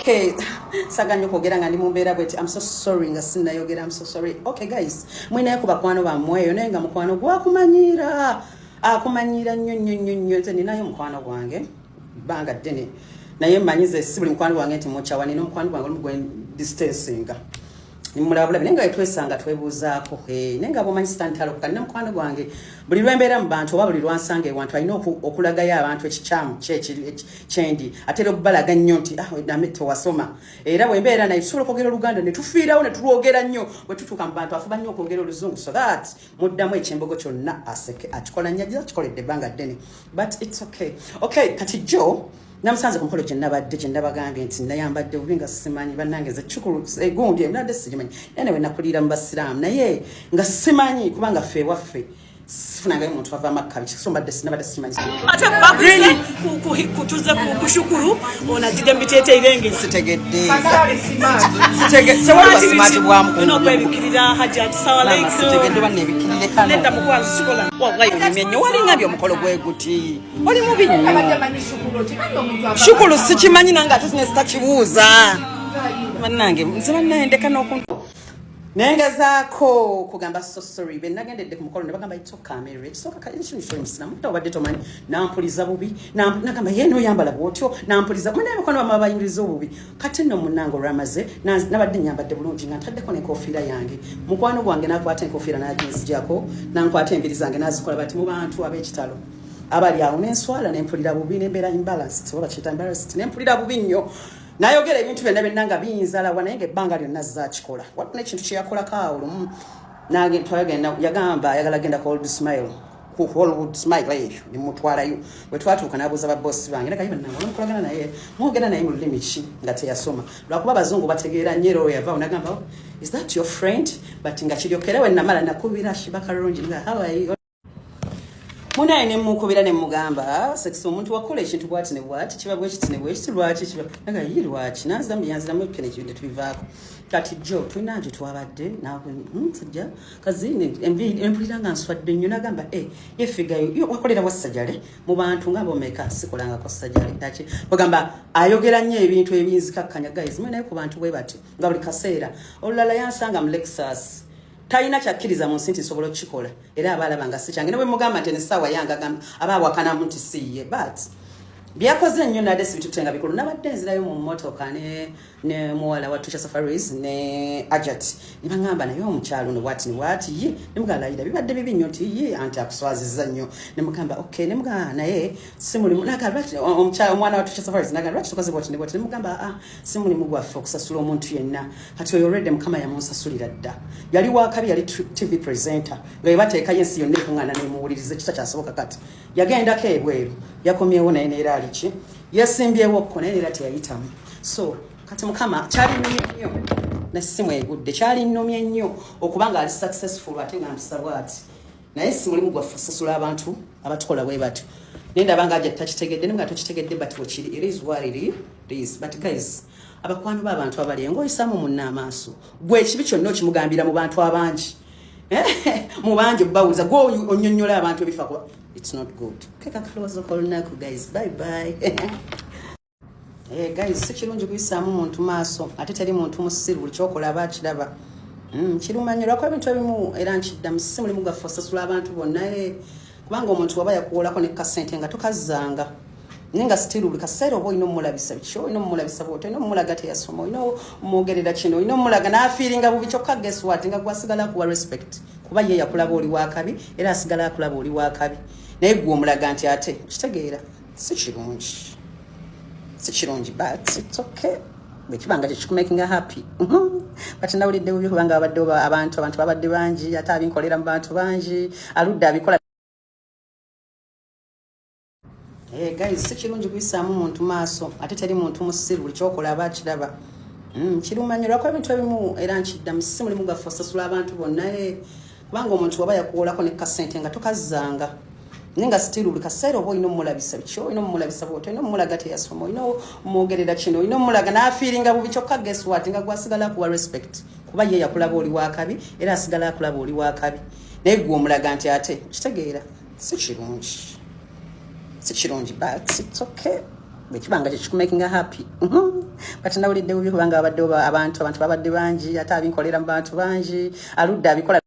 Okay, saga nnyo kwogera nga ndi mu mbeera bweti. I'm so sorry nga sinnayogera. I'm so sorry. Okay guys, mwinayo ku bakwano bammwe eyo, naye nga mukwano gwakumanyiira, akumanyiira nnyo nnyo nnyo nnyo. Nze ninayo mukwano gwange bbanga ddene, naye mmanyize si buli mukwano gwange nti mukyawa. Nina omukwano gwange olumu gwe distancinga, nimulabulabi, naye nga wetwesanga twebuuzaako. Naye nga bwomanyi sitantalokoka, nina mukwano gwange buli lwembeera mu bantu oba buli lwansanga ewantu alina okulagayo abantu ekikyamu kyendi, atera okubalaga nnyo nti ah, name tewasoma. Era bwembeera naye tusobola okwogera Oluganda ne tufiirawo ne tulwogera nnyo. Bwe tutuuka mu bantu afuba nnyo okwogera Oluzungu so that muddamu ekyembogo kyonna aseke. Akikola nnyo, agira akikoledde ebbanga ddene, but it's okay. Okay, kati jo namusanze ku mukolo gye nabadde, gye nabagambye nti nayambadde bubi nga simanyi. Bannange, nze kikulu egundi nabadde sigimanyi, naye nawe nakulira mu Basiraamu, naye nga simanyi, kubanga ffe ewaffe sifunangayo muntu ava Makka. So mbadde sinabadde simanyi. Ate bakuse kutuze kushukuru onajide mbiteteirenge. Sitegedde. Sewali basimaati bwamu. Nokwebikirira Hajat Mama, sawa. sitegedde oba nebikirire kano. Nedda mukwano, sikola. Wallahi onyumye nnyo, walingambye omukolo gwe guti oli mubi nnyo. Manyi Shukuru, okimanyi omuntu ava Shukuru sikimanyi, nange ate sinesitakibuuza. Bannange, nze bannaye ndeka n'oku nengezaako kugamba so sorry. Be nagendedde ku mukolo ne bagamba it's okay, Mary, ekisooka kali musiramu obadde tomanyi. Nampuliza bubi. Nagamba ye noyambala bwotyo, nampuliza munaye mukwano bama bayingiriza obubi. Kati nno munnange olwamaze nabadde nyambadde bulungi nga ntaddeko n'enkofiira yange, mukwano gwange nakwata enkofiira naginzijako, nankwata enviri zange nazikola bati mu bantu ab'ekitalo abali awo, nenswala, nempulira bubi, nembeera imbalanced oba bakiyita embarrassed, nempulira bubi nnyo. Nayogera ebintu byonna byonna nga biyinzalawa, naye nga ebbanga lyonna zakikola. Waliwo n'ekintu kyeyakolako awo lumu. Twagenda, yagamba ayagala genda ku Old Smile, ku Hollywood Smile eyo, nemutwalayo. Bwe twatuuka n'abuuza babosi bange, nagaye bannange onomukolagana naye mwogera naye mu lulimi ki nga teyasoma? Lwakuba abazungu bategeera nnyo. Era oyo yavaawo nagamba, "Oh, is that your friend?" But nga kiryokera we namala nakubira Shiba Karungi nga, "How are you?" Munaye nemukubira nemugamba, "Sex, omuntu wakola ekintu bwati ne bwati, kiba bwekiti ne bwekiti, lwaki kiba?" Naga ye lwaki nanziramu, yanziramu kene kintu tubivaako. Kati jo tulina gye twabadde nsajja kazi empulira nga nswadde nnyo. Nagamba e yefigayo wakolera wassajale mu bantu nga bomeka sikolangako sajale daki. Bagamba ayogera nnyo ebintu ebinzikakkanya. Guys, mwe naye ku bantu bwe batyo nga buli kaseera. Olulala yansanga mu Lexus, talina kyakkiriza mu nsi nti nsobola okukikola, era aba alaba nga si kyange. Ne bwe mugamba nti nesaawa yange, agamba aba awakanamu nti si ye. But byakoze nnyo nadde si bitutte nga bikulu. Nabadde nzirayo mu mmotoka ne muwala wa Tusha Safaris ne Ajat, ne baŋŋamba naye omukyalo ono bwati ne bwati ye, ne mugamba layira bibadde bibi nnyo nti ye anti akuswazizza nnyo. Ne mugamba okay, ne mugamba naye si mulimu. Naga lwaki omukyalo omwana wa Tusha Safaris naga lwaki tukoze bwati ne bwati? Ne mugamba, ah, si mulimu gwaffe okusasula omuntu yenna. Kati oyo already Mukama yamunsasulira dda. Yali wakabi, yali TV presenter nga yebateekayo ensi yonna ekuŋŋaana nemuwuliriza, ekita kyasoboka. Kati yagendako ebweru, yakomyewo, naye neera aliki yesimbyewo ko, naye neera teyayitamu. So kati Mukama kyalinnumye nnyo nessimu egudde, kyalinnumye nnyo okuba nga ali successful ate nga mpisa bwati. Naye si mulimu gwaffe osasula abantu abatukola bwe batyo. Naye ndaba nga aja takitegedde, naye nga tokitegedde, but wekiri, it is what it is. But guys, abakwano b'abantu abali ngaoyisamu munna amaaso, gwe ekibi kyonna okimugambira mu bantu abangi, mu bangi bawuliza, gwe onyonnyola abantu ebifa kuba it's not good. Keka kalowoozo k'olunaku. Guys, bye bye. Guys, si kirungi kuyisaamu muntu maaso, ate teri muntu musiru, buli kyokola aba akiraba. Kiruma nnyo lwakuba ebintu ebimu era nkiddamu, si mulimu gwaffe osasula abantu bonna, kubanga omuntu waba yakuwolako ne kasente nga tokazzanga, naye nga still buli kaseera oba olina omulabisa biki, olina omulabisa bwoti, olina omulaga teyasoma, olina omwogerera kino, olina omulaga n'afiiringa bubi. Kyokka guess what, nga gwasigala akuwa respect, kuba ye yakulaba oli wakabi, era asigala akulaba oli wakabi, naye gwe omulaga nti ate kitegeera si kirungi, si kirungi, but it's okay bwekibanga kyekikumakinga happy. But nawulidde bubi kubanga babadde abantu babadde bangi, ate abinkolera mu bantu bangi, aludde abikola. Guys, si kirungi kuyisaamu muntu maaso, ate teri muntu musiru, buli kyokola aba akiraba. Kiruma nnyo lwakuba ebintu ebimu era nkiddamu, si mulimu gwaffe osasula abantu bonna, kubanga omuntu waba yakuwolako ne kasente nga tokazzanga, naye nga still buli kaseera oba olina omulabisa biki, olina omulabisa bwoti, olina omulaga teyasoma, olina omwogerera kino, olina omulaga n'afiiringa bubi. Kyokka guess what, nga gwasigala akuwa respect, kuba ye yakulaba oli wakabi, era asigala akulaba oli wakabi, naye gwe omulaga nti ate kitegeera si kirungi, si kirungi, but it's okay. Bwe kiba nga kyekikumakinga happy. But nawulidde bubi kubanga babaddewo abantu, abantu babadde bangi, ate abinkolera mu bantu bangi, aludde abikola.